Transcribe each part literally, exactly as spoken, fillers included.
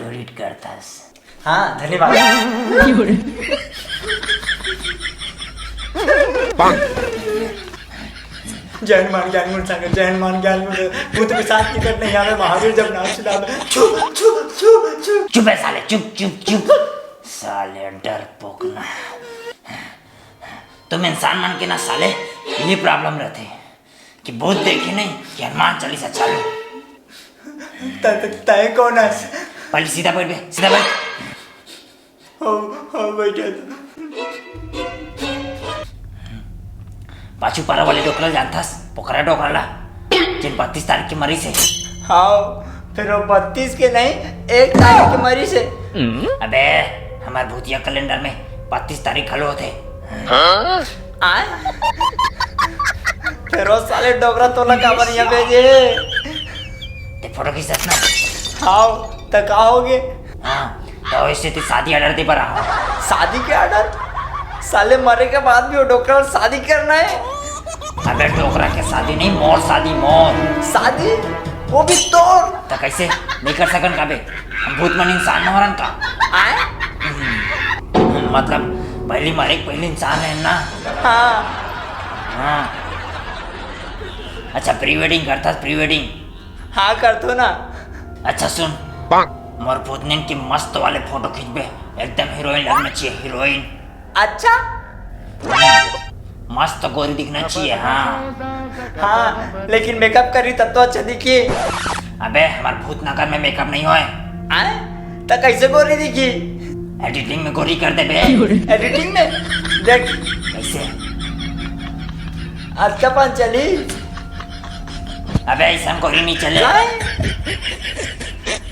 Delete करथस। हाँ, धन्यवाद। जय हनुमान ज्ञान गुण सागर, जय हनुमान ज्ञान गुण सागर। भूत पिशाच निकट नहीं आवे, महावीर जब नाम सुनावे। छू, छू, छू, छू। चुप है साले, चुप, चुप, चुप। साले डरपोक ना। तुम इंसान मन के ना साले, ये प्रॉब्लम रहते हैं कि भूत देखे नहीं कि हनुमान चालीसा चालू। त-, त-, तय कौन है? पहले सीधा बैठ बे, सीधा बैठ। हाँ, हाँ, बैठे तो। पाछू पारा वाले डोकरा जानथस, पोखरा डोकरा ला, जिन बत्तीस तारीख के मरिस हे। हाँ, फिर वो बत्तीस के नहीं, एक तारीख के मरिस हे। अबे, हमार भूतिया कैलेंडर में बत्तीस तारीख घलो होथे। हाँ? आय? फिर वो साले डोकरा तोला काबर यहाँ भेजे? ते फोटो खींचत ना? हाँ, त का होगे? हाँ, तो इससे तू शादी ऑर्डर दे पर रहा। शादी के ऑर्डर? साले मरे के बाद भी वो डोकरा शादी करना है? अबे डोकरा के शादी नहीं, मोर शादी, मोर। शादी? वो भी तोर? तो कैसे? नहीं कर सकन का बे? हम भूत मन इंसान न होरन का? आय? हम्म, मतलब पहली मरे के पहली इंसान है ना? हाँ। हाँ। अच्छा, प्री वेडिंग करथस, प्री वेडिंग? हाँ, करथो ना। अच्छा सुन, मोर भूतनीन के मस्त वाले फोटो खींचबे, एकदम हीरोइन लगना चाहिए, हीरोइन। अच्छा? मस्त गोरी दिखना चाहिए, हाँ। हाँ, लेकिन मेकअप करी तब तो अच्छा दिखी। अबे, हमार भूत नगर में मेकअप नहीं होए। आय? त कैसे गोरी दिखी? एडिटिंग में गोरी कर देबे। एडिटिंग में? देख। कैसे? अच्छा पान चली? अबे, ऐसा गोरी नहीं चले। आय?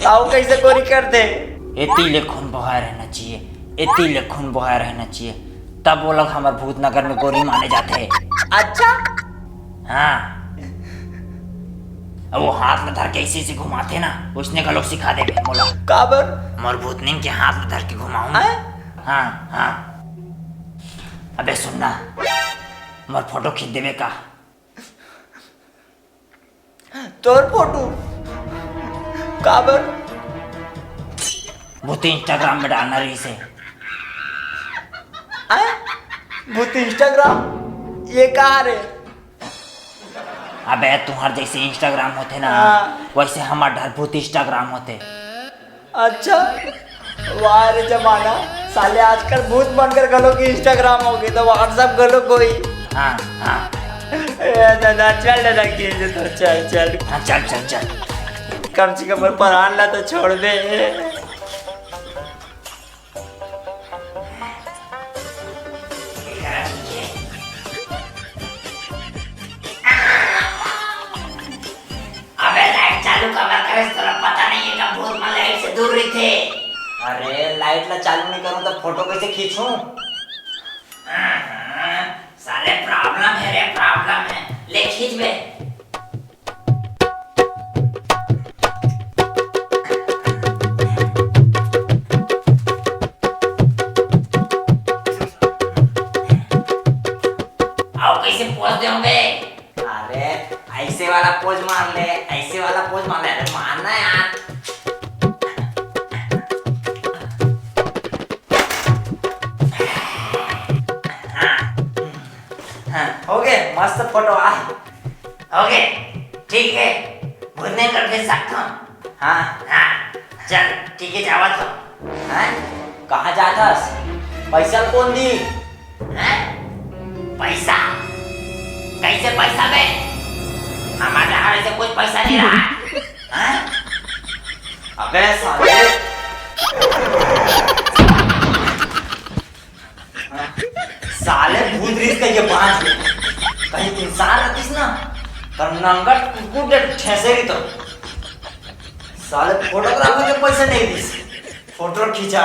ताऊ कैसे गोरी कर दे? एती ले खून बहाय रहना चाहिए, एती ले खून बहाय रहना चाहिए, तब वो लोग हमार भूत नगर में गोरी माने जाते हैं। अच्छा? हाँ। अब वो हाथ में धर के ऐसे ऐसे घुमाते ना, उसने का लोग सिखा देबे मोला। काबर? मोर भूतनीन के हाथ में धर के घुमाऊं। हैं? हाँ, हाँ। अबे सुन ना, मोर फोटो खींच देबे का? तोर फोटो? काबर? भूत Instagram में डालना रहिस हे। आय? भूत Instagram? ये कहा रे? अबे, तुम्हार जैसे Instagram होते ना, हाँ। वैसे हमार डर भूत Instagram होते। अच्छा, वाह रे जमाना, साले आजकल भूत बनकर घलो के Instagram हो गए, तो WhatsApp घलो कोई। हाँ, हाँ। ए दादा, चल दादा, के जे तो चल, चल। हाँ, चल, चल, चल। कम से कम परान ला तो छोड़ दे। अबे लाइट चालू काबर करेस? तोला पता नहीं है का भूत मन लाइट से दूर रहिथे? अरे लाइट ला चालू नहीं करूँ तो फोटो कैसे खींचूं? हाँ, हाँ, साले प्रॉब्लम है रे, प्रॉब्लम है। ले खींच बे। आओ कैसे पोज दे होंगे? अरे ऐसे वाला पोज मार ले, ऐसे वाला पोज मार ले। अरे मारना यार। हाँ, हाँ, हो गए, मस्त फोटो आ। हो गए, ठीक है, भूतनीन कर भेज सकता हूँ। हाँ, हाँ, चल, ठीक है, जावा तो। हैं? कहाँ जाथस? पैसा कौन दी? हैं? पैसा? कैसे पैसा बे? हमारे यहाँ ऐसे कुछ पैसा नहीं रहा। हैं? अबे साले। साले भूत रिस कहिके बांच गे। कहीं इंसान रहतीस ना, त नंगट कुकुर के ठेसे रही तो। साले फोटोग्राफर के पैसे नहीं दिस। फोटो खींचा।